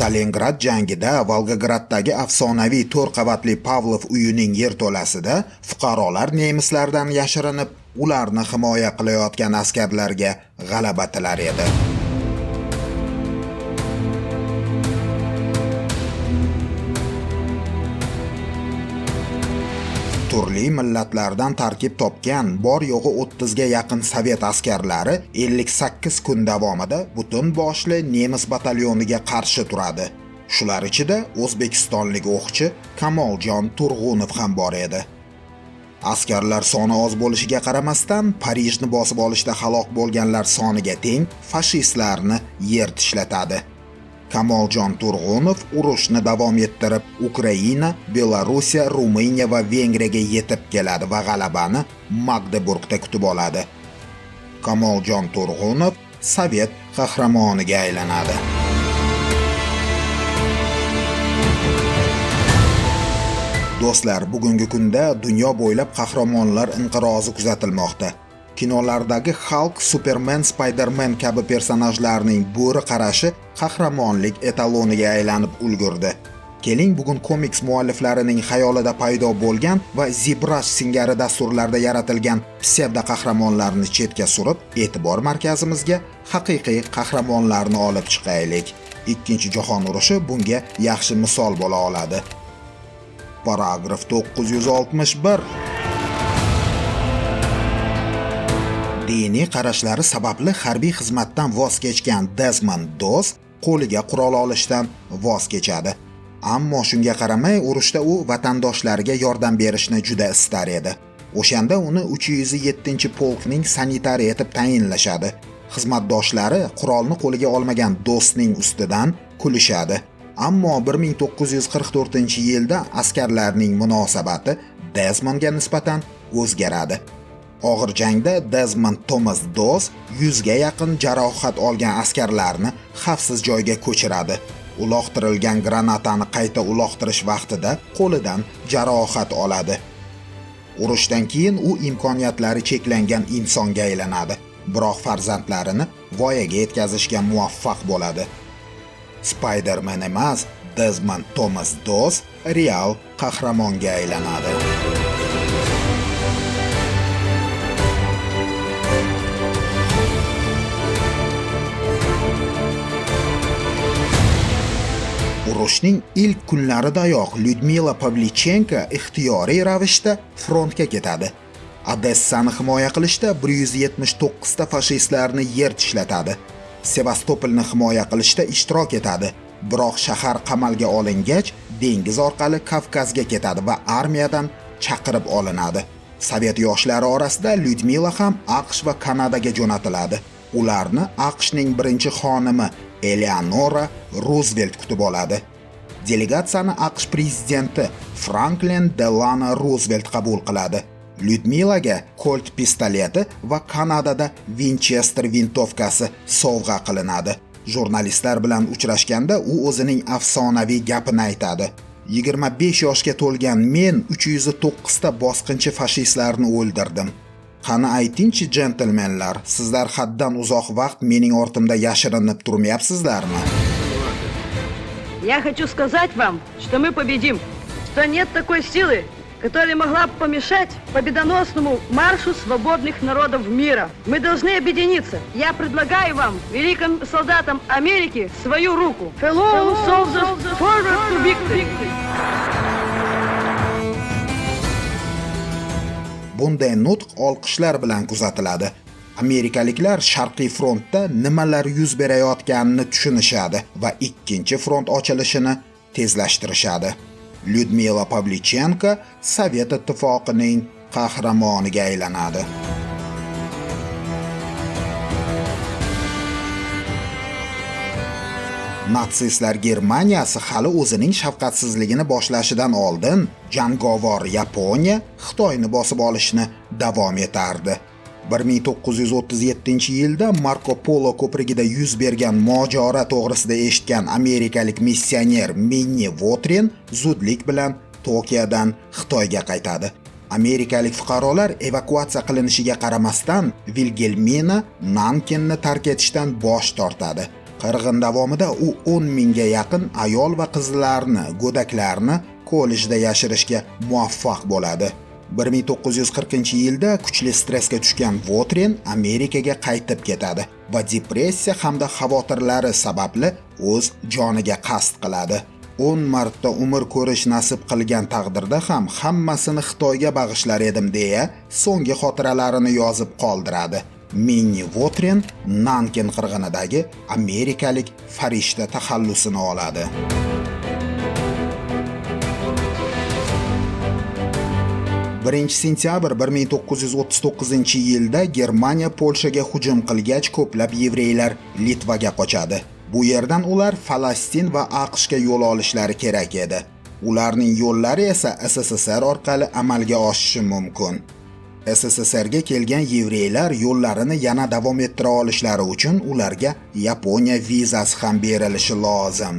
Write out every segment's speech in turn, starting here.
Stalingrad jangida Volgograddagi afsonaviy 4 qavatli Pavlov uyining yerto'lasida fuqarolar nemislardan yashirinib, ularni himoya qilayotgan askarlarga g'alaba tilar edi. Turli millatlardan tarkib topgan bor yo'g'i 30 ga yaqin sovet askarlari 58 kun davomida butun boshli nemis batalyoniga qarshi turadi. Shular ichida o'zbekistonlik o'qchi Kamoljon Turg'unov ham bor edi. Askarlar soni oz bo'lishiga qaramasdan, Parijni bosib olishda halok bo'lganlar soniga teng fashistlarni yer tishlatadi. Kamoljon Turg'unov urushni davom ettirib, Ukraina, Belorussiya, Ruminiya va Vengriyaga yetib keladi va g'alabani Magdeburgda kutib oladi. Kamoljon Turg'unov sovet qahramoniga aylanadi. Do'stlar, bugungi kunda dunyo bo'ylab qahramonlar inqirozi kuzatilmoqda. Kinolardagi Hulk, Superman, Spider-Man kabi personajlarning bo'ri qarashi qahramonlik etaloniga aylanib ulgurdi. Keling, bugun komiks mualliflarining xayolida paydo bo'lgan va ZBrush singari dasturlarda yaratilgan psevdo qahramonlarni chetga surib, e'tibor markazimizga haqiqiy qahramonlarni olib chiqaylik. Ikkinchi jahon urushi bunga yaxshi misol bo'la oladi. Paragraf 961. Diniy qarashlari sababli harbiy xizmatdan voz kechgan Desmond Doss qo'liga qurol olishdan voz kechadi. Ammo shunga qaramay urushda u vatandoshlariga yordam berishni juda istar edi. O'shanda uni 307-polkning sanitari etib tayinlashadi. Xizmatdoshlari qurolni qo'liga olmagan Dossning ustidan kulishadi. Ammo 1944-yilda askarlarning munosabati Desmondga nisbatan o'zgaradi. Og'ir jangda Desmond Thomas Doss 100 ga yaqin jarohat olgan askarlarni xavfsiz joyga ko'chiradi. Uloqtirilgan granatani qayta uloqtirish vaqtida qo'lidan jarohat oladi. Urushdan keyin u imkoniyatlari cheklangan insonga aylanadi, biroq farzandlarini voyaga yetkazishga muvaffaq bo'ladi. Spider-Man emas, Desmond Thomas Doss real qahramonga aylanadi. Urushning ilk kunlaridayoq Lyudmila Pavlichenko ixtiyoriy ravishda frontga ketadi. Odessani himoya qilishda 179 ta fashistlarni yer tishlatadi. Sevastopolni himoya qilishda ishtirok etadi. Biroq shahar qamalga olingach, dengiz orqali Kavkazga ketadi va armiyadan chaqirib olinadi. Sovet yoshlari orasida Lyudmila ham AQSh va Kanadaga jo'natiladi. Ularni AQShning birinchi xonimi Eleanora Ruzvelt kutib oladi. Delegatsiyani AQSh prezidenti Franklin Delano Ruzvelt qabul qiladi. Lyudmilaga Colt pistoleti va Kanadada Winchester vintovkasi sovg'a qilinadi. Jurnalistlar bilan uchrashganda u o'zining afsonaviy gapini aytadi. 25 yoshga to'lgan men 309 ta bosqinchi fashistlarni o'ldirdim. Qani aytingchi, jentelmenlar, sizlar haddan uzoq vaqt mening ortimda yashirinib turmayapsizlarmi? Я хочу сказать вам, что мы победим, что нет такой силы, которая могла бы помешать победоносному маршу свободных народов мира. Мы должны объединиться. Я предлагаю вам, великим солдатам Америки, свою руку. Fellow soldiers, forward to victory. Bunday nutq olqishlar bilan kuzatiladi. Amerikaliklar Sharqiy frontda nimalar yuz berayotganini tushunishadi va ikkinchi front ochilishini tezlashtirishadi. Lyudmila Pavlichenko Sovet Ittifoqining qahramoniga aylanadi. Natsistlar Germaniyasi hali o'zining shafqatsizligini boshlashidan oldin jangovar Yaponiya Xitoyni bosib olishni davom etardi. 1937-yilda Marko Polo ko'prigida yuz bergan mojaro to'g'risida eshitgan amerikalik missioner Minni Votrin zudlik bilan Tokiodan Xitoyga qaytadi. Amerikalik fuqarolar evakuatsiya qilinishiga qaramasdan Vilgelmina Nankinni tark etishdan bosh tortadi. Qirg'in davomida u 10 mingga yaqin ayol va qizlarni, go'daklarni kollejda yashirishga muvaffaq bo'ladi. 1940-yilda kuchli stressga tushgan Votren Amerikaga qaytib ketadi va depressiya hamda xavotirlari sababli o'z joniga qasd qiladi. 10 marta umr ko'rish nasib qilgan taqdirda ham hammasini Xitoyga bag'ishlar edim deya so'nggi xotiralarini yozib qoldiradi. Minni Votren Nankin qirg'inidagi amerikalik farishta taxallusini oladi. 1 sentyabr 1939-yilda Germaniya Polshaga hujum qilgach, ko'plab yevreylar Litvaga qochadi. Bu yerdan ular Falastin va AQShga yo'l olishlari kerak edi. Ularning yo'llari esa SSSR orqali amalga oshishi mumkin. SSSRga kelgan yevreylar yo'llarini yana davom ettira olishlari uchun ularga Yaponiya vizasi ham berilishi lozim.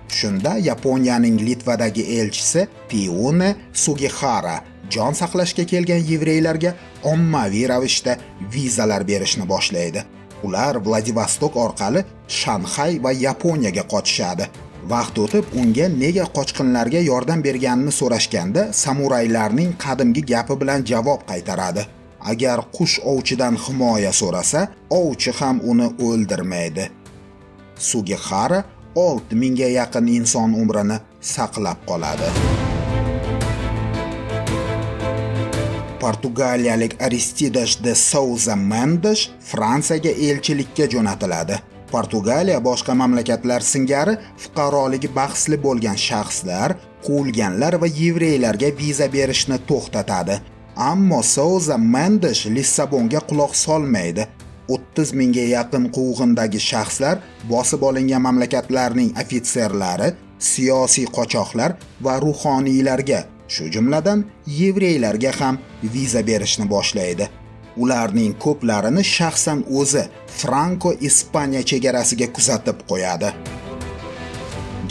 Shunda Yaponiyaning Litvadagi elchisi Piune Sugihara jon saqlashga kelgan yevreylarga ommaviy ravishda vizalar berishni boshlaydi. Ular Vladivostok orqali Shanxay va Yaponiyaga qochishadi. Vaqt o'tib unga nega qochqinlarga yordam berganini so'rashganda samuraylarning qadimgi gapi bilan javob qaytaradi. Agar qush ovchidan himoya so'rasa, ovchi ham uni o'ldirmaydi. Sugihara 6000 ga yaqin inson umrini saqlab qoladi. Portugaliyalik Aristides de Souza Mendes Fransiyaga elchilikka jo'natiladi. Portugaliya boshqa mamlakatlar singari fuqaroligi bahsli bo'lgan shaxslar, quvilganlar va yevreylarga viza berishni to'xtatadi. Ammo Souza Mendes Lissabonga quloq solmaydi. 30 mingga yaqin quvg'indagi shaxslar bosib olingan mamlakatlarning ofitserlari, siyosiy qochoqlar va ruhoniylarga, shu jumladan yevreylarga ham viza berishni boshlaydi. Ularning ko'plarini shaxsan o'zi Franko-Ispaniya chegarasiga kuzatib qo'yadi.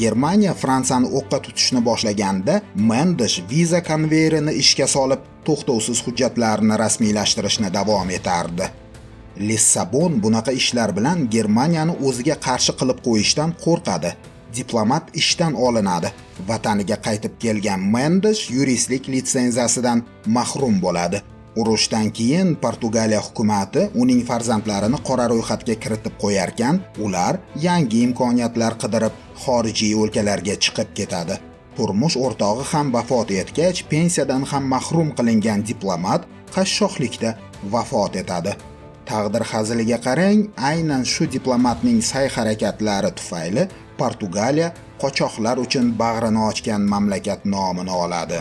Germaniya Fransiyani o'qqa tutishni boshlaganda Mendes viza konveyerini ishga solib, to'xtovsiz hujjatlarni rasmiylashtirishni davom etardi. Lissabon bunaqa ishlar bilan Germaniyani o'ziga qarshi qilib qo'yishdan qo'rqadi. Diplomat ishdan olinadi. Vataniga qaytib kelgan Mendes yuristlik litsenziyasidan mahrum bo'ladi. Urushdan keyin Portugaliya hukumati uning farzandlarini qora ro'yxatga kiritib qo'yarkan, ular yangi imkoniyatlar qidirib xorijiy o'lkalarga chiqib ketadi. Turmush o'rtog'i ham vafot etgach, pensiyadan ham mahrum qilingan diplomat qashshoqlikda vafot etadi. Taqdir haziliga qarang, aynan shu diplomatning sa'y-harakatlari tufayli Portugaliya qochoqlar uchun bag'rini ochgan mamlakat nomini oladi.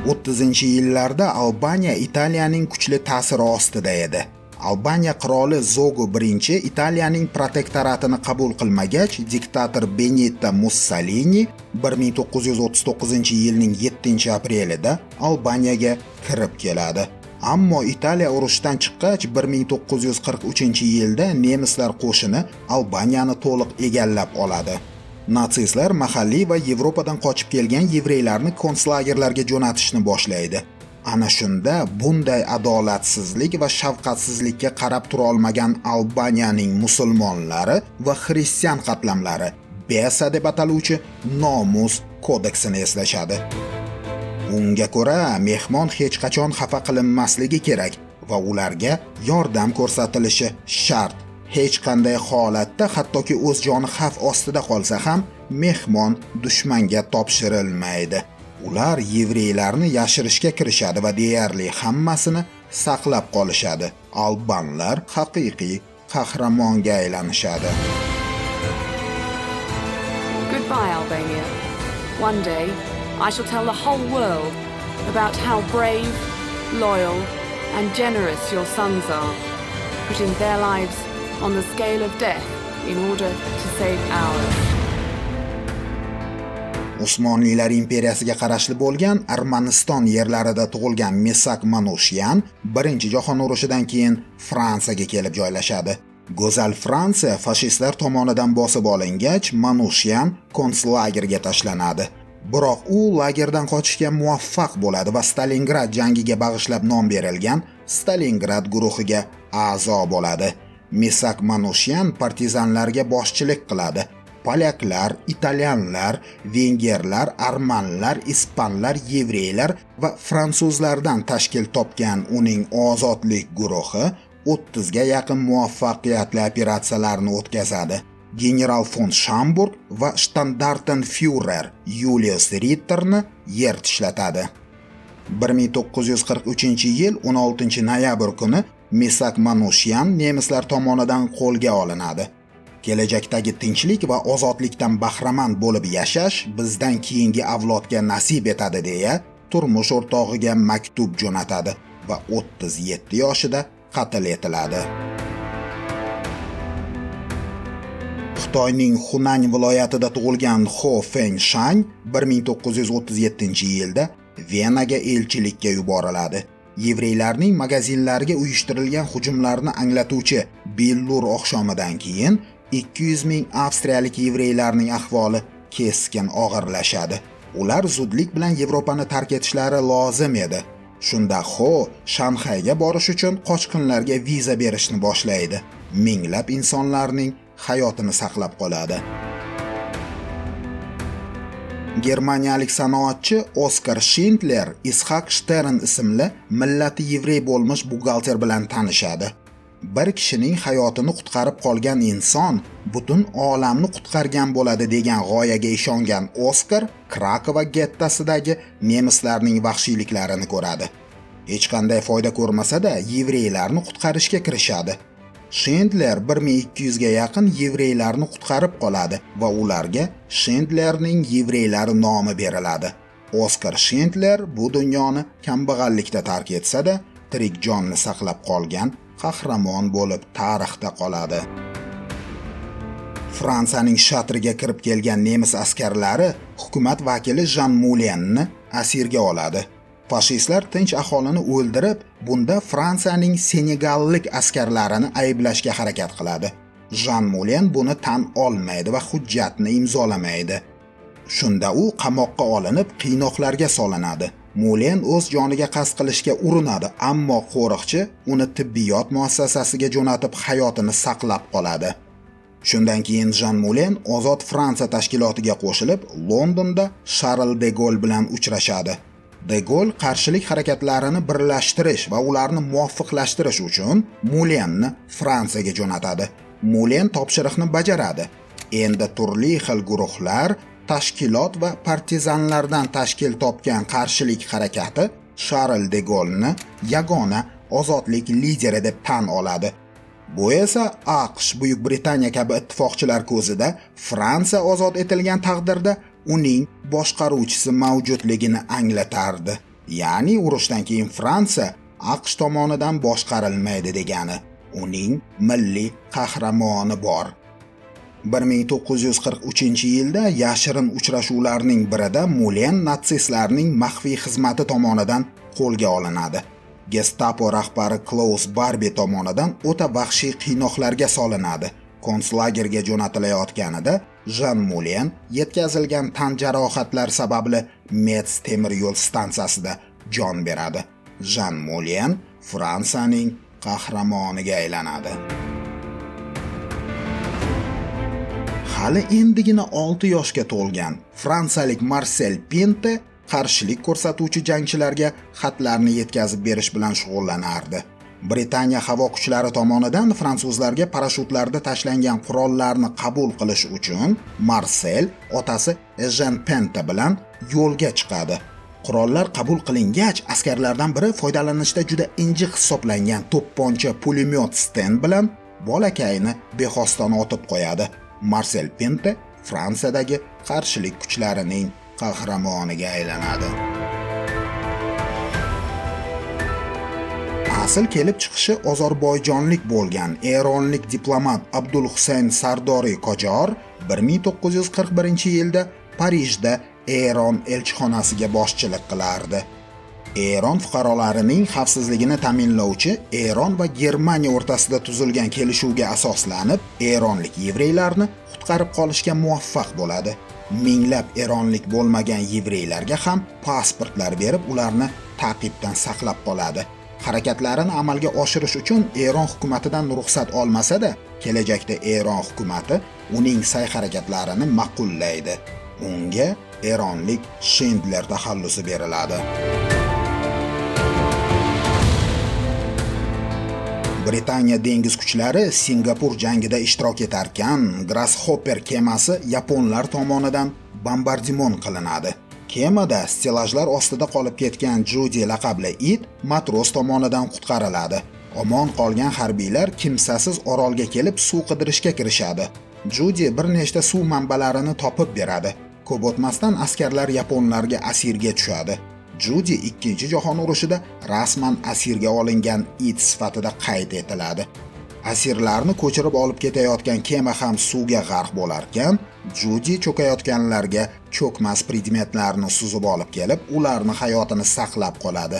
30-yillarda Albaniya Italiyaning kuchli ta'siri ostida edi. Albaniya qiroli Zogo I Italiyaning protektoratini qabul qilmagach, diktator Benito Mussolini 1939-yilning 7-aprelida Albaniyaga kirib keladi. Ammo Italiya urushdan chiqqach 1943-yilda nemislar qo'shini Albaniyani to'liq egallab oladi. Natsistlar mahalliy va Yevropadan qochib kelgan yevreylarni konslagerlarga jo'natishni boshlaydi. Ana shunda bunday adolatsizlik va shafqatsizlikka qarab tura olmagan Albaniyaning musulmonlari va xristian qatlamlari Besa deb ataluvchi nomus kodeksini eslashadi. Unga ko'ra, mehmon hech qachon xafa qilinmasligi kerak va ularga yordam ko'rsatilishi shart. Hech qanday holatda, hattoki o'z joni xavf ostida qolsa ham, mehmon dushmanga topshirilmaydi. Ular yevreylarni yashirishga kirishadi va deyarli hammasini saqlab qolishadi. Albanlar haqiqiy qahramonga aylanishadi. Goodbye, Albania. One day I shall tell the whole world about how brave, loyal and generous your sons are, putting their lives on the scale of death in order to save ours. Usmonlilar imperiyasiga qarashli bo'lgan Armaniston yerlarida tug'ilgan Misak Manushyan Birinchi jahon urushidan keyin Fransiyaga kelib joylashadi. Go'zal Fransiya fashistlar tomonidan bosib olingach, Manushyan konslagerga tashlanadi. Biroq u lagerdan qochishga muvaffaq bo'ladi va Stalingrad jangiga bag'ishlab nom berilgan Stalingrad guruhiga a'zo bo'ladi. Misak Manushyan partizanlarga boshchilik qiladi. Polyaklar, italyanlar, vengerlar, armanlar, ispanlar, yevreylar va fransuzlardan tashkil topgan uning ozodlik guruhi 30 ga yaqin muvaffaqiyatli operatsiyalarni o'tkazadi. General fon Shamburg va Shtandartenfyurer Julius Ritterni yer tishlatadi. 1943-yil 16-noyabr kuni Misak Manushyan nemislar tomonidan qo'lga olinadi. Kelajakdagi tinchlik va ozodlikdan bahramand bo'lib yashash bizdan keyingi avlodga nasib etadi deya turmush o'rtog'iga maktub jo'natadi va 37 yoshida qatl etiladi. Xitoyning Xunan viloyatida tug'ilgan Ho Fengshan 1937-yilda Venaga elchilikka yuboriladi. Yevreylarning magazinlariga uyushtirilgan hujumlarni anglatuvchi billur oqshomidan keyin 200 ming avstriyalik yevreylarning ahvoli keskin og'irlashadi. Ular zudlik bilan Yevropani tark etishlari lozim edi. Shunda Ho Shanxayga borish uchun qochqinlarga viza berishni boshlaydi. Minglab insonlarning hayotini saqlab qoladi. Germaniyalik sanoatchi Oskar Schindler Ishaq Shtern ismli millati yevrey bo'lmish buxgalter bilan tanishadi. Bir kishining hayotini qutqarib qolgan inson butun olamni qutqargan bo'ladi degan g'oyaga ishongan Oskar Krakova gettosidagi nemislarning vahshiyliklarini ko'radi. Hech qanday foyda ko'rmasa-da, yevreylarni qutqarishga kirishadi. Schindler 1200 ga yaqin yevreylarni qutqarib qoladi va ularga Schindlerning yevreylari nomi beriladi. Oskar Schindler bu dunyoni kambag'allikda tark etsa-da, tirik jonni saqlab qolgan qahramon bo'lib tarixda qoladi. Fransiyaning shatriga kirib kelgan nemis askarlari hukumat vakili Jan Mulenni asirga oladi. Fashistlar tinch aholini o'ldirib, bunda Fransiyaning senegallik askarlarini ayblashga harakat qiladi. Jan Mulen buni tan olmaydi va hujjatni imzolamaydi. Shunda u qamoqqa olinib, qiynoqlarga solinadi. Mulen o'z joniga qasd qilishga urinadi, ammo qo'riqchi uni tibbiyot muassasasiga jo'natib hayotini saqlab qoladi. Shundan keyin Jan Mulen Ozod Fransiya tashkilotiga qo'shilib, Londonda Sharl de Gaulle bilan uchrashadi. De Gaulle qarshilik harakatlarini birlashtirish va ularni muvofiqlashtirish uchun Mulenni Fransiyaga jo'natadi. Mulen topshiriqni bajaradi. Endi turli xil guruhlar, tashkilot va partizanlardan tashkil topgan qarshilik harakati Sharl de Gaulle'ni yagona ozodlik lideri deb tan oladi. Bu esa AQSh, Buyuk Britaniya kabi ittifoqchilar ko'zida Fransiya ozod etilgan taqdirda uning boshqaruvchisi mavjudligini anglatardi. Ya'ni urushdan keyin Fransiya AQSh tomonidan boshqarilmaydi degani. Uning milliy qahramoni bor. 1943-yilda yashirin uchrashuvlarning birida Mulen natsistlarning maxfiy xizmati tomonidan qo'lga olinadi. Gestapo rahbari Klaus Barbi tomonidan o'ta vahshiy qiynoqlarga solinadi. Konslagerga jo'natilayotganida Jan Mulen yetkazilgan tan jarohatlar sababli Metz temir yo'l stansiyasida jon beradi. Jan Mulen Fransiyaning qahramoniga aylanadi. Hali endigina 6 yoshga to'lgan fransiyalik Marsel Pinte qarshilik ko'rsatuvchi jangchilarga xatlarni yetkazib berish bilan shug'ullanardi. Britaniya havo kuchlari tomonidan fransuzlarga parashyutlarda tashlangan qurollarni qabul qilish uchun Marsel otasi Ejen Pente bilan yo'lga chiqadi. Qurollar qabul qilingach, askarlardan biri foydalanishda juda injiq hisoblangan to'pponcha pulemyot Sten bilan bolakayni bexosdan otib qo'yadi. Marsel Pente Fransiyadagi qarshilik kuchlarining qahramoniga aylanadi. Asl kelib chiqishi ozarboyjonlik bo'lgan eronlik diplomat Abdulhusayn Sardoriy Qojor 1941-yilda Parijda Eron elchixonasiga boshchilik qilardi. Eron fuqarolarining xavfsizligini ta'minlovchi Eron va Germaniya o'rtasida tuzilgan kelishuvga asoslanib, eronlik yevreylarni qutqarib qolishga muvaffaq bo'ladi. Minglab eronlik bo'lmagan yevreylarga ham pasportlar berib, ularni ta'qibdan saqlab qoladi. Harakatlarini amalga oshirish uchun Eron hukumatidan ruxsat olmasa-da, kelajakda Eron hukumati uning sa'y-harakatlarini ma'qullaydi. Unga eronlik Schindler taxallusi beriladi. Britaniya dengiz kuchlari Singapur jangida ishtirok etarkan, Grasshopper kemasi yaponlar tomonidan bombardimon qilinadi. Kemada stelajlar ostida qolib ketgan Judi laqabli it matros tomonidan qutqariladi. Omon qolgan harbiylar kimsasiz orolga kelib suv qidirishga kirishadi. Judi bir nechta suv manbalarini topib beradi. Ko'p o'tmasdan askarlar yaponlarga asirga tushadi. Judi 2-chi jahon urushida rasman asirga olingan it sifatida qayd etiladi. Asirlarni ko'chirib olib ketayotgan kema ham suvga g'arq bo'larkan, Judi cho'kayotganlarga cho'kmas predmetlarni suzib olib kelib, ularni hayotini saqlab qoladi.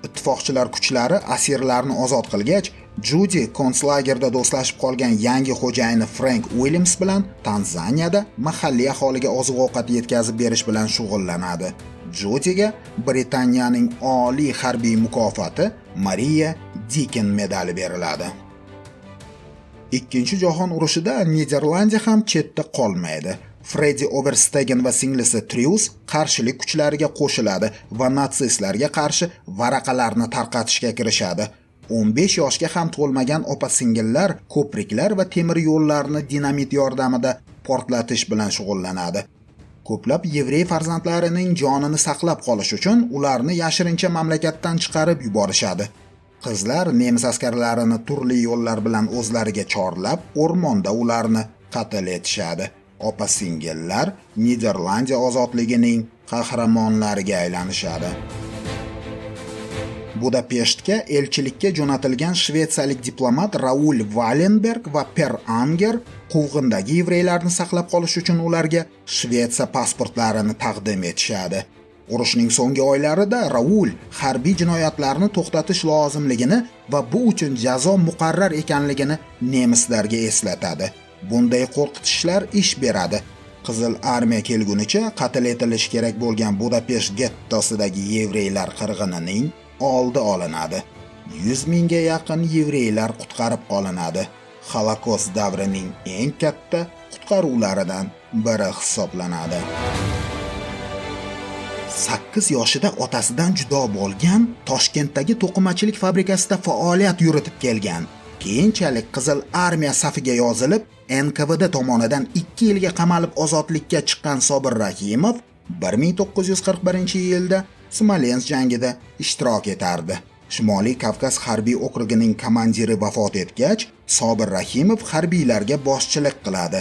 Ittifoqchilar kuchlari asirlarni ozod qilgach, Judi konslagerda do'stlashib qolgan yangi xo'jayini Frank Uilyams bilan Tanzaniyada mahalliy aholiga oziq-ovqat yetkazib berish bilan shug'ullanadi. Judiga Britaniyaning oliy harbiy mukofoti Maria Dikin medali beriladi. 2-chi jahon urushida Niderlandiya ham chetda qolmaydi. Freddi Overstegen va singlisi Trius qarshilik kuchlariga qo'shiladi va natsistlarga qarshi varaqalarni tarqatishga kirishadi. 15 yoshga ham to'lmagan opa-singillar ko'priklar va temir yo'llarni dinamit yordamida portlatish bilan shug'ullanadi. Ko'plab yevrey farzandlarining jonini saqlab qolish uchun ularni yashirincha mamlakatdan chiqarib yuborishadi. Qizlar nemis askarlarini turli yo'llar bilan o'zlariga chorlab, o'rmonda ularni qatl etishadi. Opa-singillar Niderlandiya ozodligining qahramonlariga aylanishadi. Budapeshtga elchilikka jo'natilgan shvetsiyalik diplomat Raul Wallenberg va Per Anger quvg'indagi yevreylarni saqlab qolish uchun ularga Shvetsiya pasportlarini taqdim etishadi. Urushning so'nggi oylarida Raul harbiy jinoyatlarni to'xtatish lozimligini va bu uchun jazo muqarrar ekanligini nemislarga eslatadi. Bunday qo'rqitishlar ish beradi. Qizil armiya kelgunicha qatl etilishi kerak bo'lgan Budapesht gettosidagi yevreylar qirg'inining oldi olinadi. 100 mingga yaqin yevreylar qutqarib qolinadi. Holokost davrining eng katta qutqaruvlaridan biri hisoblanadi. 8 yoshida otasidan judo bo'lgan, Toshkentdagi to'qimachilik fabrikasida faoliyat yuritib kelgan. Keyinchalik Qizil armiya safiga yozilib, NKVD tomonidan 2 yilga qamalib ozodlikka chiqqan Sobir Rahimov 1941-yilda Smolensk jangida ishtirok etardi. Shimoliy Kavkaz harbiy okrugining komandiri vafot etgach, Sobir Rahimov harbiylarga boshchilik qiladi.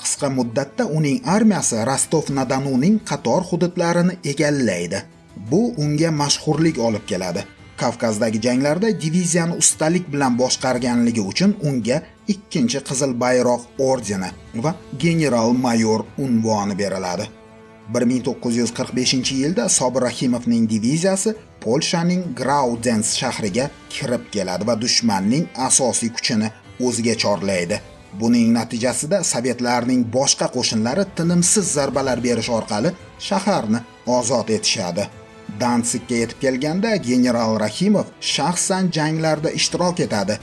Qisqa muddatda uning armiyasi Rostov-na-Donuning qator hududlarini egallaydi. Bu unga mashhurlik olib keladi. Kavkazdagi janglarda diviziyani ustalik bilan boshqarganligi uchun unga 2-chi Qizil bayroq ordeni va general-mayor unvoni beriladi. 1945-yilda Sobir Rahimovning diviziyasi Polshaning Graudens shahriga kirib keladi va dushmanning asosiy kuchini o'ziga chorlaydi. Buning natijasida sovetlarning boshqa qo'shinlari tinimsiz zarbalar berish orqali shaharni ozod etishadi. Danzigga yetib kelganda general Rahimov shaxsan janglarda ishtirok etadi.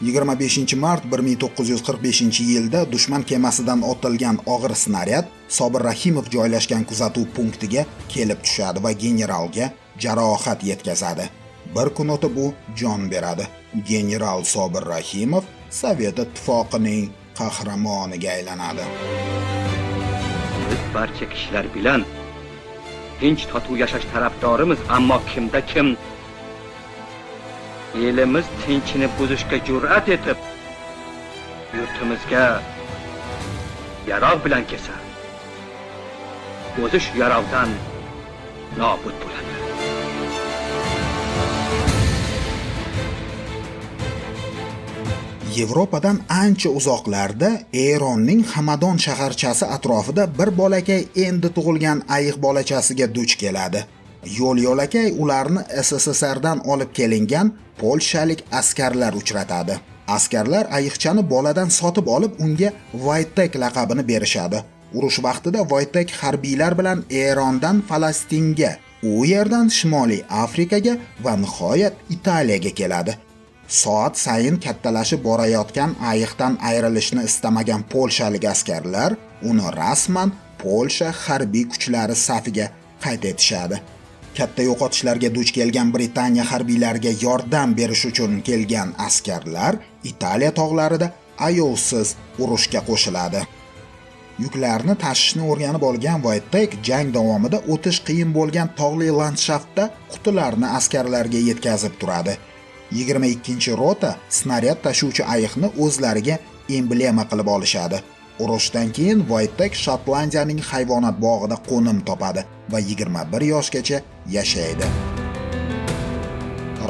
25 mart 1945-yilda dushman kemasidan otilgan og'ir snaryad Sobir Rahimov joylashgan kuzatuv punktiga kelib tushadi va generalga jarohat yetkazadi. Bir kun o'tib u jon beradi. General Sobir Rahimov Sovet Ittifoqining qahramoniga aylanadi. Biz barcha kishilar bilan tinch totuv yashash tarafdorimiz, ammo kimda kim elimiz tinchini buzishga jur'at etib, yurtimizga yarog' bilan kelsa, o'zi shu yarog'dan nobud bo'ladi. Yevropadan ancha uzoqlarda Eronning Hamadon shaharchasi atrofida bir bolakay endi tug'ilgan ayiq bolachasiga duch keladi. Yo'l yo'lakay ularni SSSRdan olib kelingan polshalik askarlar uchratadi. Askarlar ayiqchani boladan sotib olib, unga Voytek laqabini berishadi. Urush vaqtida Voytek harbiylar bilan Erondan Falastinga U yerdan Shimoliy Afrikaga va nihoyat Italiyaga keladi. Soat sayin kattalashib borayotgan ayiqdan ayrilishni istamagan polshalik askarlar uni rasman Polsha harbiy kuchlari safiga qayd etishadi. Katta yo'qotishlarga duch kelgan Britaniya harbiylariga yordam berish uchun kelgan askarlar Italiya tog'larida ayovsiz urushga qo'shiladi. Yuklarni tashishni o'rganib olgan Wojtek jang davomida o'tish qiyin bo'lgan tog'li landshaftda qutilarni askarlarga yetkazib turadi. 22-rota snaryad tashuvchi ayiqni o'zlariga emblema qilib olishadi. Urushdan keyin Wojtek Shotlandiyaning hayvonot bog'ida qo'nim topadi va 21 yoshgacha yashaydi.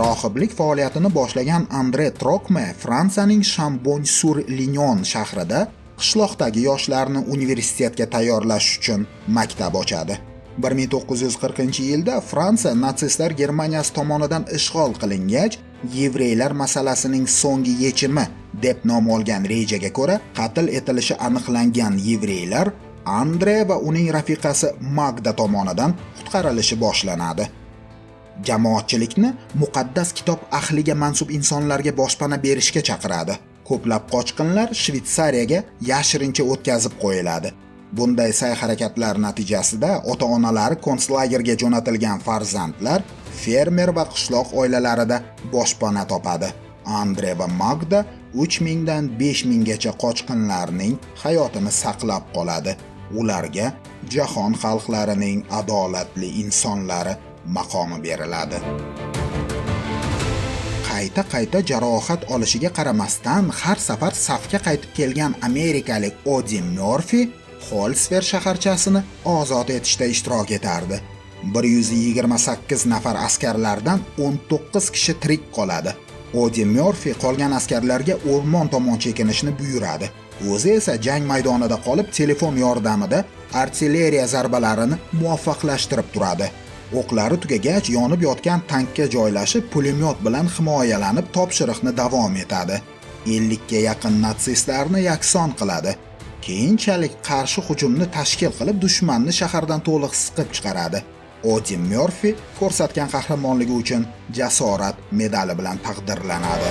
Rohiblik faoliyatini boshlagan Andre Trokme Fransiyaning Chambon-sur-Lignon shahrida qishloqdagi yoshlarni universitetga tayyorlash uchun maktab ochadi. 1940-yilda Fransiya natsistlar Germaniyasi tomonidan ishg'ol qilingach, yevreylar masalasining so'nggi yechimi deb nom olgan rejaga ko'ra qatl etilishi aniqlangan yevreylar Andre va uning rafiqasi Magda tomonidan qutqarilishi boshlanadi. Jamoatchilikni muqaddas kitob ahliga mansub insonlarga boshpana berishga chaqiradi. Ko'plab qochqinlar Shvetsariyaga yashirincha o'tkazib qo'yiladi. Bunday sa'y-harakatlar natijasida ota-onalari konslagerga jo'natilgan farzandlar fermer va qishloq oilalarida boshpana topadi. Andre va Magda 3000 dan 5000 gacha qochqinlarning hayotini saqlab qoladi. Ularga jahon xalqlarining adolatli insonlari maqomi beriladi. Qayta-qayta jarohat olishiga qaramasdan har safar safga qaytib kelgan amerikalik Odi Murphy Holsfer shaharchasini ozod etishda ishtirok etardi. 128 nafar askarlardan 19 kishi tirik qoladi. Odi Murphy qolgan askarlarga o'rmon tomon chekinishni buyuradi. O'zi esa jang maydonida qolib, telefon yordamida artilleriya zarbalarini muvaffaqlashtirib turadi. O'qlari tugagach, yonib yotgan tankka joylashib, pulemyot bilan himoyalanib topshiriqni davom etadi. 50 ga yaqin natsistlarni yakson qiladi. Keyinchalik qarshi hujumni tashkil qilib, dushmanni shahardan to'liq siqib chiqaradi. Odi Murphy ko'rsatgan qahramonligi uchun jasorat medali bilan taqdirlanadi.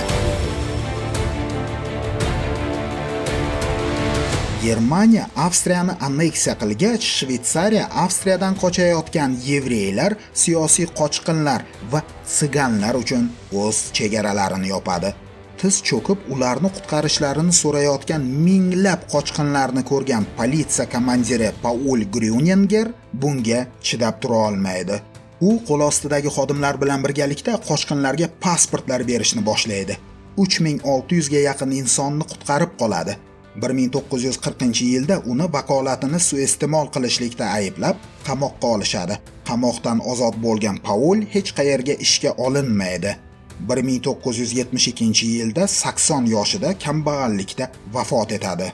Germaniya Avstriyani anneksiya qilgach, Shvetsariya Avstriyadan qochayotgan yevreylar, siyosiy qochqinlar va siganlar uchun o'z chegaralarini yopadi. Tiz cho'kib ularni qutqarishlarini so'rayotgan minglab qochqinlarni ko'rgan politsiya komandiri Paul Grüninger bunga chidab tura olmaydi. U qo'l ostidagi xodimlar bilan birgalikda qochqinlarga pasportlar berishni boshlaydi. 3600 ga yaqin insonni qutqarib qoladi. 1940-yilda uni vakolatini suiiste'mol qilishlikda ayblab qamoqqa olishadi. Qamoqdan ozod bo'lgan Paul hech qayerga ishga olinmaydi. 1972-yilda 80 yoshida kambag'allikda vafot etadi.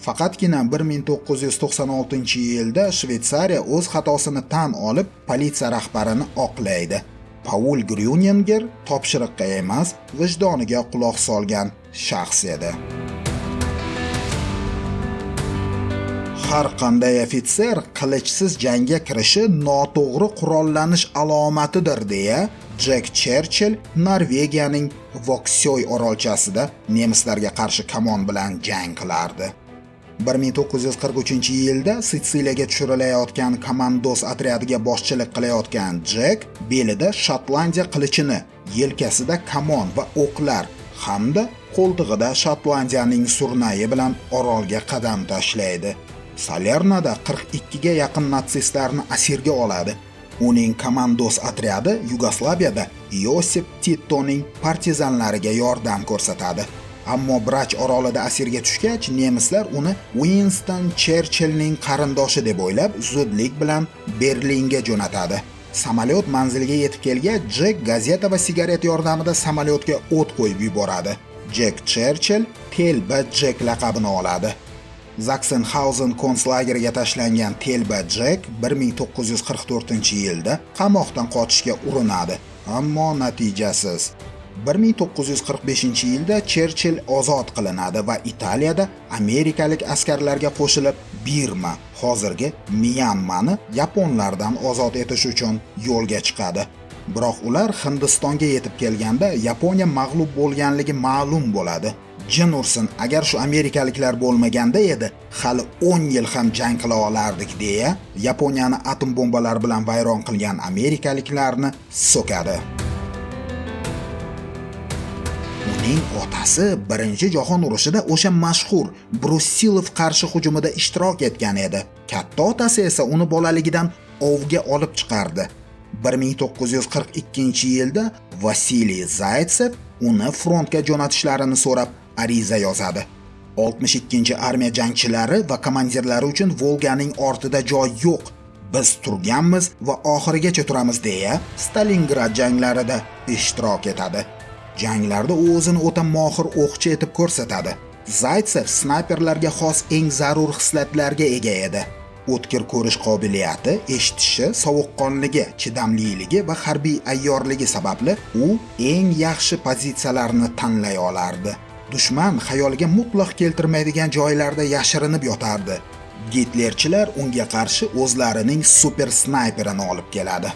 Faqatgina 1996-yilda Shvetsariya o'z xatosini tan olib, politsiya rahbarini oqlaydi. Paul Grüninger topshiriqqa emas, vijdoniga quloq solgan shaxs edi. Har qanday ofitser qilichsiz jangga kirishi noto'g'ri qurollanish alomatidir deya Jack Cherchill Norvegiyaning Voksøy orolchasida nemislarga qarshi kamon bilan jang qilardi. 1943-yilda Sitsiliyaga tushirilayotgan komandos otryadiga boshchilik qilayotgan Jack belida Shotlandiya qilichini, yelkasida kamon va o'qlar hamda qo'ltig'ida Shotlandiyaning surnayi bilan orolga qadam tashlaydi. Salernoda 42 ga yaqin natsistlarni asirga oladi. Uning komandos otryadi Yugoslaviyada Yosip Titoning partizanlariga yordam ko'rsatadi. Ammo Brach orolida asirga tushgach, nemislar uni Winston Cherchillning qarindoshi deb o'ylab, zudlik bilan Berlinga jo'natadi. Samolyot manzilga yetib kelgach, Jack gazeta va sigaret yordamida samolyotga o't qo'yib yuboradi. Jack Cherchill Telba Jack laqabini oladi. Zaksenhausen konslageriga tashlangan Telba Jack 1944-yilda qamoqdan qochishga urinadi, ammo natijasiz. 1945-yilda Cherchill ozod qilinadi va Italiyada amerikalik askarlarga qo'shilib Birma, hozirgi Myanmani yaponlardan ozod etish uchun yo'lga chiqadi. Biroq ular Hindistonga yetib kelganda Yaponiya mag'lub bo'lganligi ma'lum bo'ladi. Jin ursin, agar shu amerikaliklar bo'lmaganda edi, hali 10 yil ham jang qila olardik deya Yaponiyani atom bombalari bilan vayron qilgan amerikaliklarni so'kadi. Uning otasi Birinchi jahon urushida o'sha mashhur Brusilov qarshi hujumida ishtirok etgan edi. Katta otasi esa uni bolaligidan ovga olib chiqardi. 1942-yilda Vasiliy Zaytsev uni frontga jo'natishlarini so'rab ariza yozadi. 62-armiya jangchilari va komandirlari uchun Volganing ortida joy yo'q. Biz turganmiz va oxirigacha turamiz deya Stalingrad janglarida ishtirok etadi. Janglarda u o'zini o'ta mohir o'qchi etib ko'rsatadi. Zaytsev snayperlarga xos eng zarur xislatlarga ega edi. O'tkir ko'rish qobiliyati, eshitishi, sovuqqonligi, chidamliligi va harbiy ayyorligi sababli u eng yaxshi pozitsiyalarni tanlay olardi. Dushman xayoliga mutlaq keltirmaydigan joylarda yashirinib yotardi. Gitlerchilar unga qarshi o'zlarining super snayperini olib keladi.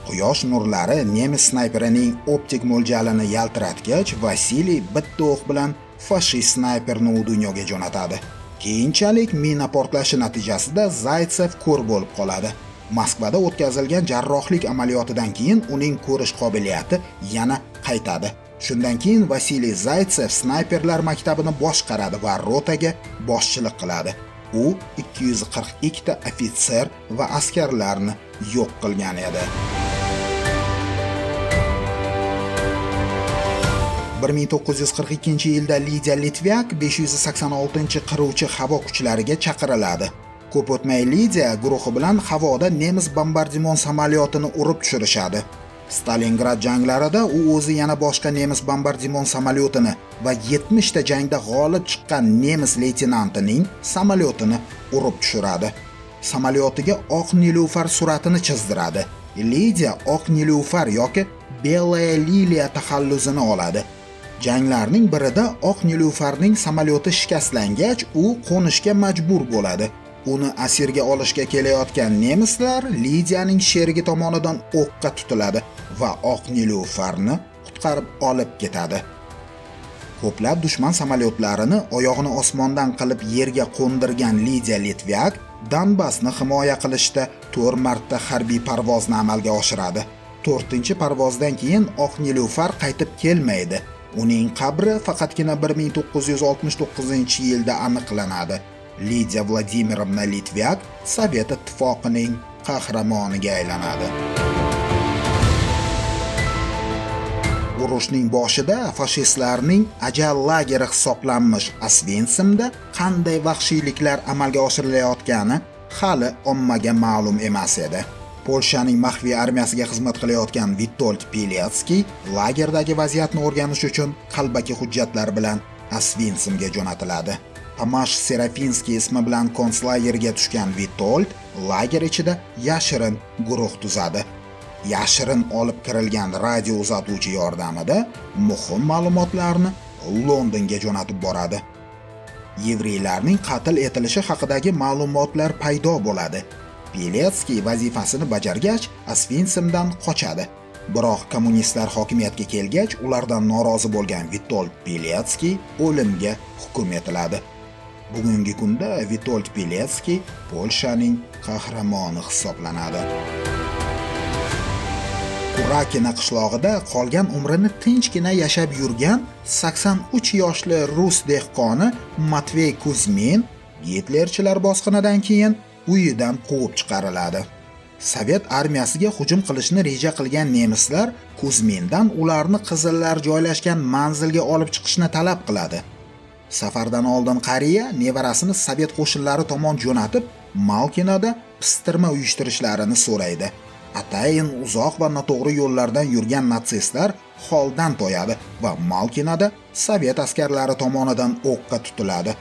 Quyosh nurlari nemis snayperining optik mo'ljalini yaltiratgach, Vasiliy bitta o'q bilan fashist snayperni u dunyoga jo'natadi. Keyinchalik mina portlashi natijasida Zaytsev ko'r bo'lib qoladi. Moskvada o'tkazilgan jarrohlik amaliyotidan keyin uning ko'rish qobiliyati yana qaytadi. Shundan keyin Vasiliy Zaytsev snayperlar maktabini boshqaradi va rotaga boshchilik qiladi. U 242 ta ofitser va askarlarni yo'q qilgan edi. 1942-yilda Lidiya Litvyak 586-qiruvchi havo kuchlariga chaqiriladi. Ko'p o'tmay Lidiya guruhi bilan havoda nemis bombardimon samolyotini urib tushirishadi. Stalingrad janglarida u o'zi yana boshqa nemis bombardimon samolyotini va 70 ta jangda g'olib chiqqan nemis leytenantining samolyotini urib tushiradi. Samolyotiga oq nilufar suratini chizdiradi. Lidiya oq nilufar yoki Belaya Liliya taxallusini oladi. Janglarning birida oq nilufarning samolyoti shikastlangach, u qo'nishga majbur bo'ladi. Uni asirga olishga kelayotgan nemislar Lidiyaning sherigi tomonidan o'qqa tutiladi va oq nilufarni qutqarib olib ketadi. Ko'plab dushman samolyotlarini oyog'ini osmondan qilib yerga qo'ndirgan Lidiya Litvyak Donbassni himoya qilishda 4 marta harbiy parvozni amalga oshiradi. 4-parvozdan keyin oq nilufar qaytib kelmaydi. Uning qabri faqatgina 1969-yilda aniqlanadi. Lidiya Vladimirovna Litvyak Sovet Ittifoqining qahramoniga aylanadi. Urushning boshida fashistlarning ajal lageri hisoblanmish Osvensimda qanday vahshiyliklar amalga oshirilayotgani hali ommaga ma'lum emas edi. Polshaning maxfiy armiyasiga xizmat qilayotgan Witold Pilecki lagerdagi vaziyatni o'rganish uchun qalbaki hujjatlar bilan Osvensimga jo'natiladi. Tomash Serafinskiy ismi bilan konslagerga tushgan Witold lager ichida yashirin guruh tuzadi. Yashirin olib kirilgan radio uzatuvchi yordamida muhim ma'lumotlarni Londonga jo'natib boradi. Yevreylarning qatl etilishi haqidagi ma'lumotlar paydo bo'ladi. Pilecki vazifasini bajargach, Osvensimdan qochadi. Biroq kommunistlar hokimiyatga kelgach, ulardan norozi bo'lgan Witold Pilecki o'limga hukm etiladi. Bugungi kunda Witold Pilecki Polshaning qahramoni hisoblanadi. Kurakina qishlog'ida qolgan umrini tinchgina yashab yurgan 83 yoshli rus dehqoni Matvey Kuzmin Gitlerchilar bosqinidan keyin uyidan quvib chiqariladi. Sovet armiyasiga hujum qilishni reja qilgan nemislar Kuzmindan ularni qizillar joylashgan manzilga olib chiqishni talab qiladi. Safardan oldin qariya nevarasini Sovet qo'shinlari tomon jo'natib, Malkinada pistirma uyushtirishlarini so'raydi. Atayin uzoq va noto'g'ri yo'llardan yurgan natsistlar holdan toyadi va Malkinada Sovet askarlari tomonidan o'qqa tutiladi.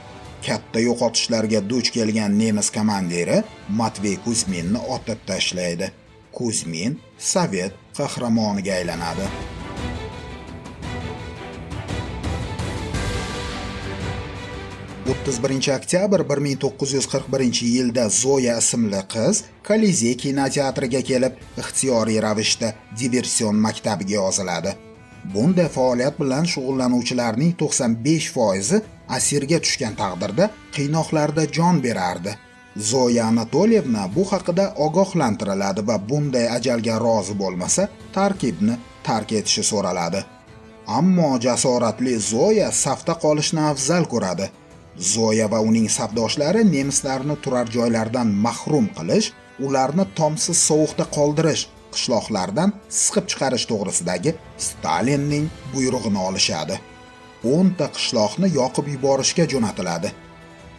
Katta yo'qotishlarga duch kelgan nemis komandiri Matvey Kuzminni otib tashlaydi. Kuzmin Sovet qahramoniga aylanadi. 31 oktyabr 1941-yilda Zoya ismli qiz Kolizey kinoteatriga kelib, ixtiyoriy ravishda diversion maktabiga yoziladi. Bunday faoliyat bilan shug'ullanuvchilarning 95% asirga tushgan taqdirda qiynoqlarda jon berardi. Zoya Anatolievna bu haqida ogohlantiriladi va bunday ajalga rozi bo'lmasa, tarkibni tark etishi so'raladi. Ammo jasoratli Zoya safda qolishni afzal ko'radi. Zoya va uning safdoshlari nemislarni turar joylardan mahrum qilish, ularni tomsiz sovuqda qoldirish, qishloqlardan siqib chiqarish to'g'risidagi Stalinning buyrug'ini olishadi. 10 ta qishloqni yoqib yuborishga jo'natiladi.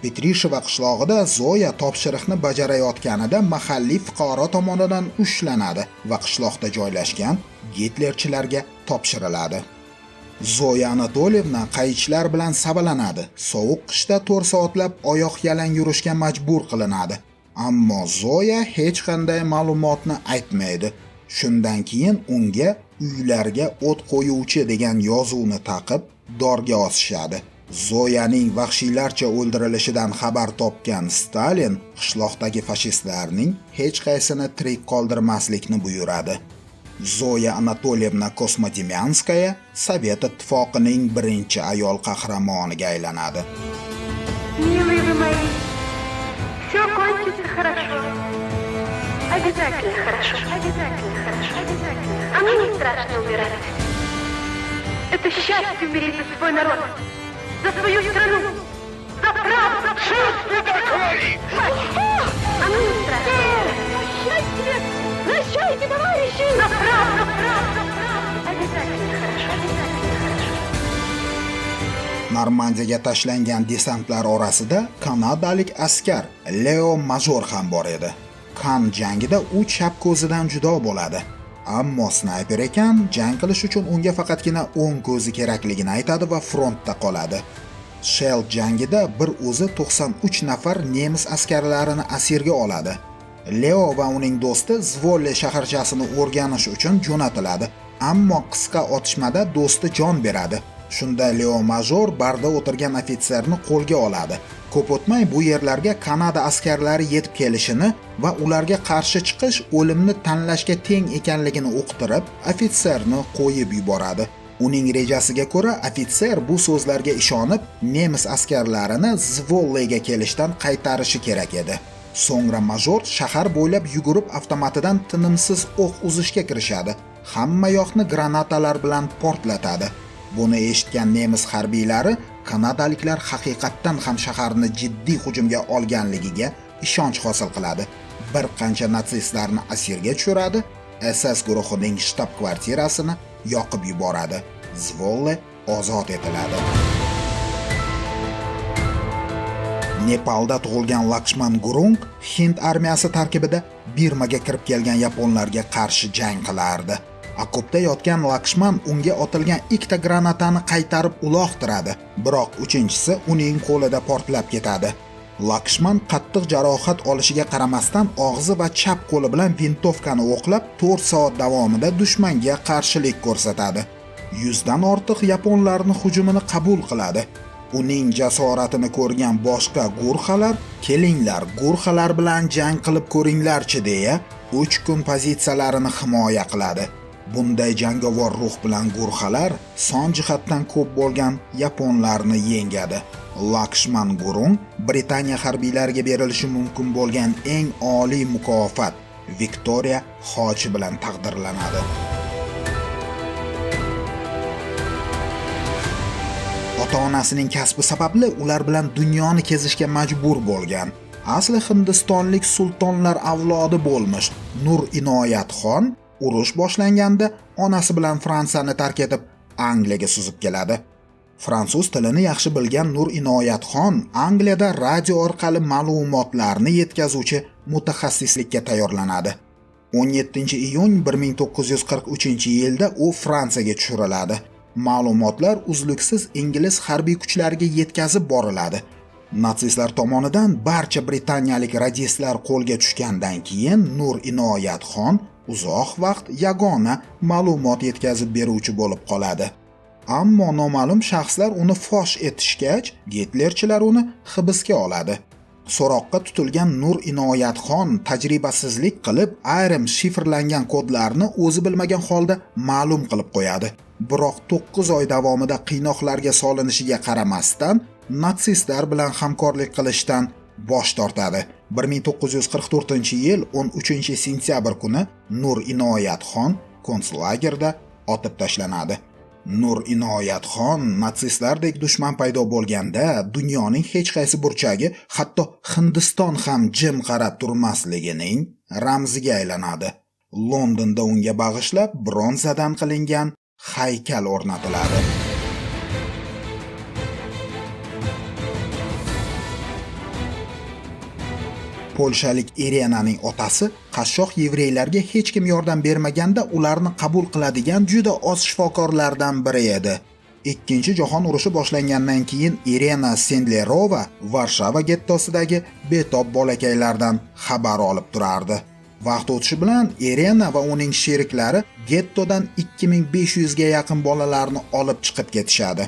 Petrisheva qishlog'ida Zoya topshiriqni bajarayotganida mahalliy fuqaro tomonidan ushlanadi va qishloqda joylashgan gitlerchilarga topshiriladi. Zoya Anatolievna qayichlar bilan savalanadi. Sovuq qishda 4 soatlab oyoq yalang yurishga majbur qilinadi. Ammo Zoya hech qanday ma'lumotni aytmaydi. Shundan keyin unga uylarga o't qo'yuvchi degan yozuvni taqib, dorga osishadi. Zoyaning vahshiylarcha o'ldirilishidan xabar topgan Stalin qishloqdagi fashistlarning hech qaysini tirik qoldirmaslikni buyuradi. Zoya Anatolievna Kosmodemyanskaya Sovet Ittifoqining birinchi ayol qahramoniga aylanadi. Милые вы мои, все кончится хорошо. Обязательно хорошо, обязательно хорошо, обязательно. А мне не страшно умирать. Это счастье умереть за свой народ, за свою страну, за правду. А мне не страшно. Прощайте, прощайте, товарищи! За правду, правду, правду. Обязательно хорошо, обязательно хорошо. Normandiyaga tashlangan desantlar orasida kanadalik askar Leo Major ham bor edi. Kan jangida u chap ko'zidan judo bo'ladi. Ammo snayper ekan, jang qilish uchun unga faqatgina o'ng ko'zi kerakligini aytadi va frontda qoladi. Shell jangida bir o'zi 93 nafar nemis askarlarini asirga oladi. Leo va uning do'sti Zvolle shaharchasini o'rganish uchun jo'natiladi, ammo qisqa otishmada do'sti jon beradi. Shunda Leo Major barda o'tirgan ofitserni qo'lga oladi. Ko'p o'tmay bu yerlarga Kanada askarlari yetib kelishini va ularga qarshi chiqish o'limni tanlashga teng ekanligini uqtirib, ofitserni qo'yib yuboradi. Uning rejasiga ko'ra, ofitser bu so'zlarga ishonib, nemis askarlarini Zvollega kelishdan qaytarishi kerak edi. So'ngra Major shahar bo'ylab yugurib avtomatidan tinimsiz o'q uzishga kirishadi. Hamma yoqni granatalar bilan portlatadi. Buni eshitgan nemis harbiylari kanadaliklar haqiqatdan ham shaharni jiddiy hujumga olganligiga ishonch hosil qiladi. Bir qancha natsistlarni asirga tushiradi, SS guruhining shtab kvartirasini yoqib yuboradi. Zvolle ozod etiladi. Nepalda tug'ilgan Lakshman Gurung Hind armiyasi tarkibida Birmaga kirib kelgan yaponlarga qarshi jang qilardi. Okopda yotgan Lakshman unga otilgan ikkita granatani qaytarib uloqtiradi, biroq uchinchisi uning qo'lida portlab ketadi. Lakshman qattiq jarohat olishiga qaramasdan og'zi va chap qo'li bilan vintovkani o'qlab 4 soat davomida dushmanga qarshilik ko'rsatadi. 100 dan ortiq yaponlarni hujumini qabul qiladi. Uning jasoratini ko'rgan boshqa gurxalar, kelinglar, gurxalar bilan jang qilib ko'ringlarchi deya 3 kun pozitsiyalarini himoya qiladi. Bunday jangovar ruh bilan gurxalar son jihatdan ko'p bo'lgan yaponlarni yengadi. Lakshman Gurung Britaniya harbiylariga berilishi mumkin bo'lgan eng oliy mukofot Viktoriya xochi bilan taqdirlanadi. Ota-onasining kasbi sababli ular bilan dunyoni kezishga majbur bo'lgan. Asli hindistonlik sultonlar avlodi bo'lmish Nur Inoyat xon urush boshlanganda onasi bilan Fransiyani tark etib Angliyaga suzib keladi. Fransuz tilini yaxshi bilgan Nur Inoyat xon Angliyada radio orqali ma'lumotlarni yetkazuvchi mutaxassislikka tayyorlanadi. 17 iyun 1943-yilda u Fransiyaga tushiriladi. Ma'lumotlar uzluksiz ingliz harbiy kuchlariga yetkazib boriladi. Natsistlar tomonidan barcha britaniyalik radistlar qo'lga tushgandan keyin Nur Inoyat xon uzoq vaqt yagona ma'lumot yetkazib beruvchi bo'lib qoladi. Ammo noma'lum shaxslar uni fosh etishgach, Gitlerchilar uni hibsga oladi. So'roqqa tutilgan Nur Inoyatxon tajribasizlik qilib, ayrim shifrlangan kodlarni o'zi bilmagan holda ma'lum qilib qo'yadi. Biroq 9 oy davomida qiynoqlarga solinishiga qaramasdan, natsistlar bilan hamkorlik qilishdan bosh tortadi. 1944-yil 13-sentyabr kuni Nur Inoyatxon konslagerda otib tashlanadi. Nur Inoyatxon natsistlardek dushman paydo bo'lganda dunyoning hech qaysi burchagi, hatto Hindiston ham jim qarab turmasligining ramziga aylanadi. Londonda unga bag'ishlab bronzadan qilingan haykal o'rnatiladi. Polshalik Irenaning otasi qashshoq yevreylarga hech kim yordam bermaganda ularni qabul qiladigan juda oz shifokorlardan biri edi. Ikkinchi jahon urushi boshlangandan keyin Irena Sendlerova Varshava gettosidagi betob bolakaylardan xabar olib turardi. Vaqt o'tishi bilan Irena va uning sheriklari gettodan 2500 ga yaqin bolalarni olib chiqib ketishadi.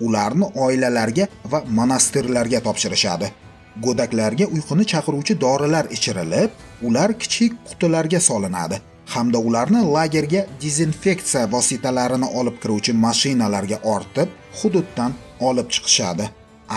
Ularni oilalarga va monastirlarga topshirishadi. Go'daklarga uyquni chaqiruvchi dorilar ichirilib, ular kichik qutilarga solinadi hamda ularni lagerga dezinfeksiya vositalarini olib kiruvchi mashinalarga ortib, hududdan olib chiqishadi.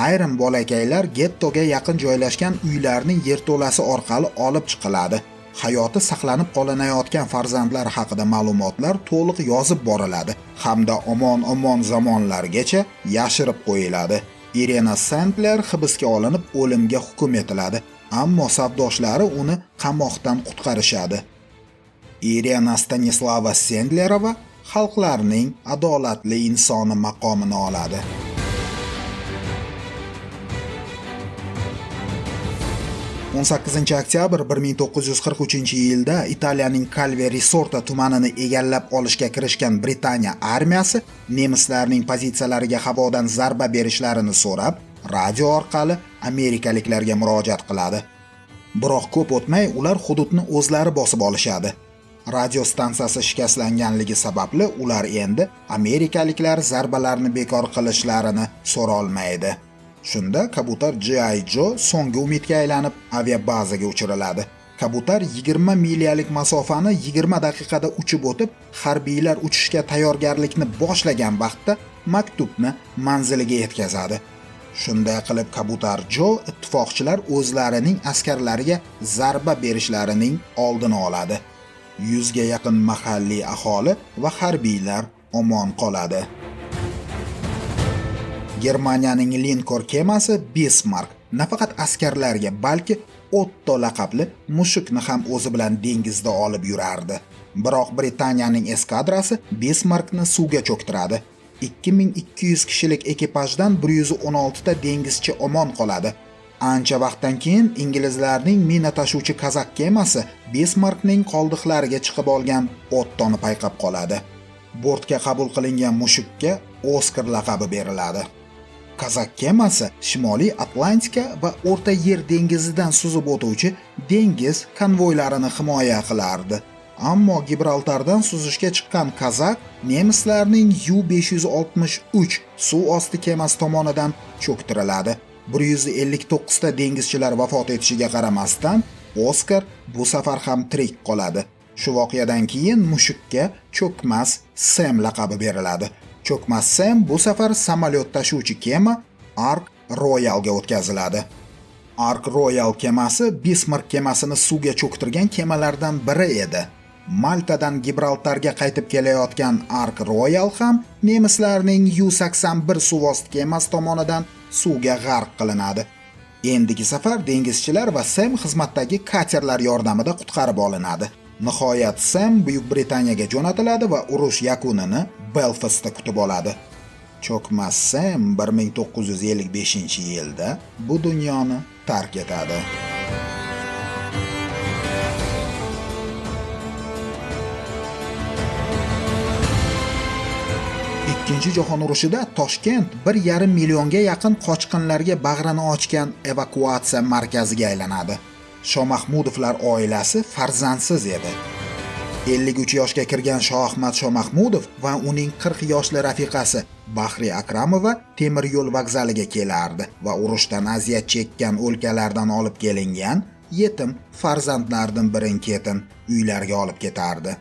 Ayrim bolakaylar gettoga yaqin joylashgan uylarning yerto'lasi orqali olib chiqiladi. Hayoti saqlanib qolinayotgan farzandlar haqida ma'lumotlar to'liq yozib boriladi hamda omon-omon zamonlargacha yashirib qo'yiladi. Irena Sendler hibsga olinib o'limga hukm etiladi, ammo safdoshlari uni qamoqdan qutqarishadi. Irena Stanislava Sendlerova xalqlarning adolatli insoni maqomini oladi. 18 oktyabr 1943-yilda Italiyaning Calvi Risorta tumanini egallab olishga kirishgan Britaniya armiyasi nemislarning pozitsiyalariga havodan zarba berishlarini so'rab, radio orqali amerikaliklarga murojaat qiladi. Biroq ko'p o'tmay ular hududni o'zlari bosib olishadi. Radio stansiyasi shikastlanganligi sababli ular endi amerikaliklar zarbalarni bekor qilishlarini so'rolmaydi. Shunda kabutar G.I. Joe so'nggi umidga aylanib aviabazaga uchiriladi. Kabutar 20 milyalik masofani 20 daqiqada uchib o'tib, harbiylar uchishga tayyorgarlikni boshlagan vaqtda maktubni manziliga yetkazadi. Shunday qilib kabutar Joe ittifoqchilar o'zlarining askarlariga zarba berishlarining oldini oladi. 100 ga yaqin mahalliy aholi va harbiylar omon qoladi. Germaniyaning linkor kemasi Bismarck nafaqat askarlarga, balki Otto laqabli mushukni ham o'zi bilan dengizda olib yurardi. Biroq Britaniyaning eskadrasi Bismarckni suvga cho'ktiradi. 2200 kishilik ekipajdan 116 ta dengizchi omon qoladi. Ancha vaqtdan keyin inglizlarning mina tashuvchi kazak kemasi Bismarckning qoldiqlariga chiqib olgan Ottoni payqab qoladi. Bortga qabul qilingan mushukka Oskar laqabi beriladi. Kazak kemasi Shimoliy Atlantika va O'rta Yer dengizidan suzib o'tuvchi dengiz konvoylarini himoya qilardi. Ammo Gibraltardan suzishga chiqqan Kazak nemislarning U-563 suv osti kemasi tomonidan cho'ktiriladi. 159 ta dengizchilar vafot etishiga qaramasdan, Oskar bu safar ham tirik qoladi. Shu voqeadan keyin mushukka Cho'kmas Sem laqabi beriladi. Cho'kmas Sem bu safar samolyot tashuvchi kema Ark Royalga o'tkaziladi. Ark Royal kemasi Bismarck kemasini suvga cho'ktirgan kemalardan biri edi. Maltadan Gibraltarga qaytib kelayotgan Ark Royal ham nemislarning U-81 suvosti kemasi tomonidan suvga g'arq qilinadi. Endigi safar dengizchilar va Sem xizmatdagi katerlar yordamida qutqarib olinadi. Nihoyat Sem Buyuk Britaniyaga jo'natiladi va urush yakunini Belfastda kutib oladi. Cho'kmas Sem 1955-yilda bu dunyoni tark etadi. Ikkinchi jahon urushida Toshkent 1,5 millionga yaqin qochqinlarga bag'rini ochgan evakuatsiya markaziga aylanadi. Shomahmudovlar oilasi farzandsiz edi. 53 yoshga kirgan Shoahmad Shomahmudov va uning 40 yoshli rafiqasi Bahri Akramova temir yo'l vokzaliga kelardi va urushdan aziyat chekkan o'lkalardan olib kelingan yetim farzandlardan birin-ketin uylariga olib ketardi.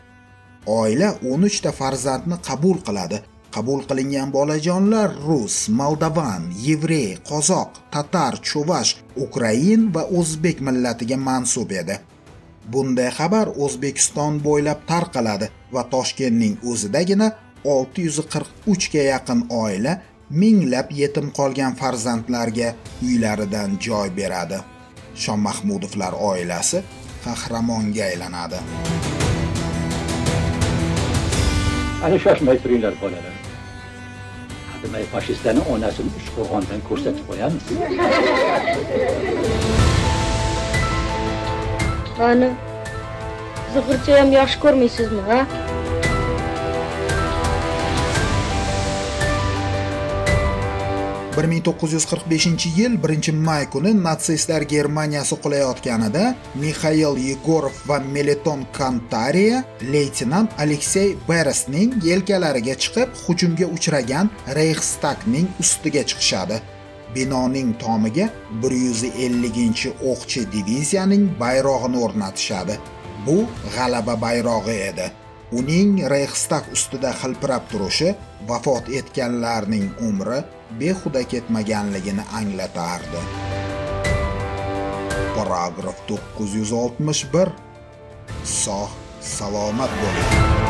Oila 13 ta farzandni qabul qiladi. Qabul qilingan bolajonlar rus, moldovan, yevrey, qozoq, tatar, chuvash, ukrain va o'zbek millatiga mansub edi. Bunday xabar O'zbekiston bo'ylab tarqaladi va Toshkentning o'zidagina 643 ga yaqin oila minglab yetim qolgan farzandlarga uylaridan joy beradi. Shomahmudovlar oilasi qahramonga aylanadi. Ana shoshmay turinglar bolalar. Hademay fashistlarni onasini Uchqo'rg'ondan ko'rsatib qo'yamiz. Mani zig'ircha ham yaxshi ko'rmaysizmi, ha? 1945-yil 1-may kuni natsistlar Germaniyasi qulayotganida Mixail Yegorov va Meliton Kantariya leytenant Aleksey Beresning yelkalariga chiqib hujumga uchragan Reyxstagning ustiga chiqishadi. Binoning tomiga 150-o'qchi diviziyaning bayrog'ini o'rnatishadi. Bu g'alaba bayrog'i edi. Uning Reyxstag ustida hilpirab turishi vafot etganlarning umri behuda ketmaganligini anglatardi. Paragraf 961. Sog' salomat bo'ling.